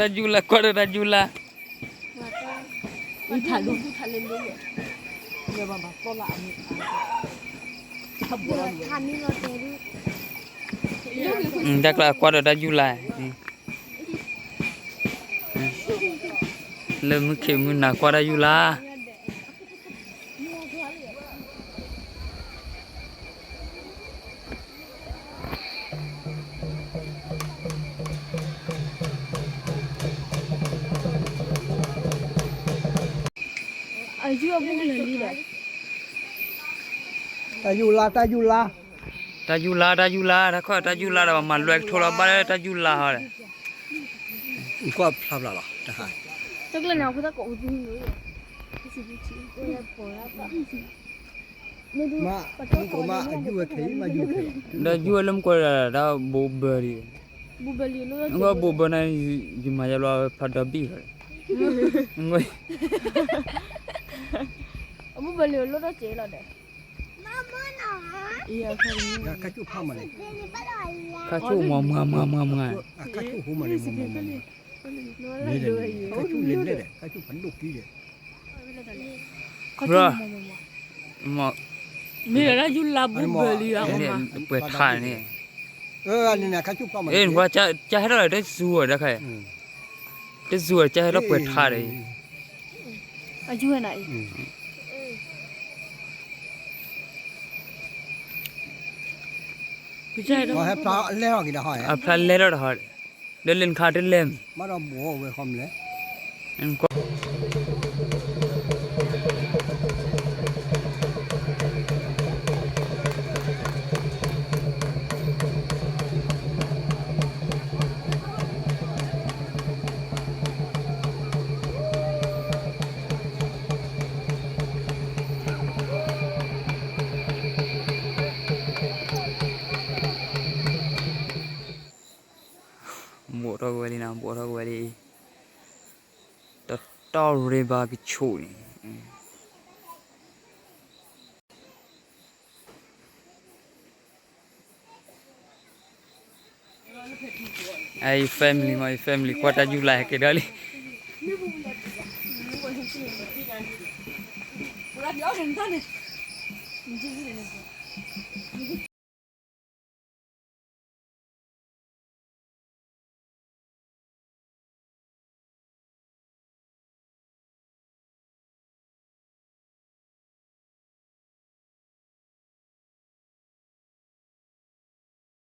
တၢ်ယူလါ ကွၢ်ဒီးတၢ်ယူလါ, တၢ်ကျါကွၢ်ဒီးတၢ်ယူလါ, လၢမုၢ်ခ့မုၢ်နၤကွၢ်တၢ်ယူလါ. တၢ်ယူလါ တၢ်ယူလါ, တၢ်ယူလါ တၢ်ယူလါ တၢ်ခီၣ်တၢ်ယူလါဒီး ပှၤမၤလွဲကထိလီၤဘၣ်လၢတၢ်ယူလါဟီဒီး, ကွၢ်ဖျါဖျါလီၤ တဟါ, မ့ၢ်ကမၣ် အယူဝဲခဲအံၤ မ့ၢ်ယူဝဲခဲလီၤ, ဒီးယူဝဲလၢမ့ၢ်ကွၢ်ဒီး တၢ်ဘိးဘၢလံ, မ့ၢ်ကွၢ်ဘိးဘၢန့ၣ် ယမၤယဲဘျီဖးဒီဘံၣ်လီၤ, မ့ၢ်ကွၢ် အမူဘၢလံၤလိၣ်ဒီးစ့လီၤဒီး, ခါဆူၣ်မးမးမးမးမး, ခါဆူၣ်မးမးမးမး, ခါဆူၣ်လဲၤလဲၤဒီး ခါဆူၣ်ဖးဒိၣ်ကံဒီး, ဘြၣ်, မ့ၢ်လၢယူလါဘူဘၢလံၤအမး, ပှဲၤထါန့ၣ်, နကွၢ် ကဟဲထီၣ်လၢတစူၤဝဲတခါ, တစူၤဝဲကဟဲထီၣ်ပှဲၤထါဒီး, အယူဝဲနၤအံၤ အဖျါလဲၢ်ထီၣ်က့ၤဒီးဟီ, အဖျါလဲၢ်ထီၣ်ဒီးဟီ, လၢလၢနခါတလဲၢ်မး, မ့ၢ်ဒီးဘိးဝဲခီမလဲၣ်. ဘိးထီၣ်ကဝဲလံနီၤ, ဘိးထီၣ်ကဝဲလံ, တတီၢ်ရ့ဘၣ်ကဆိးန့ၣ်, အ family မး family ကွၢ်တၢ်ယူလါဟဲက့ၤဒီးလံ.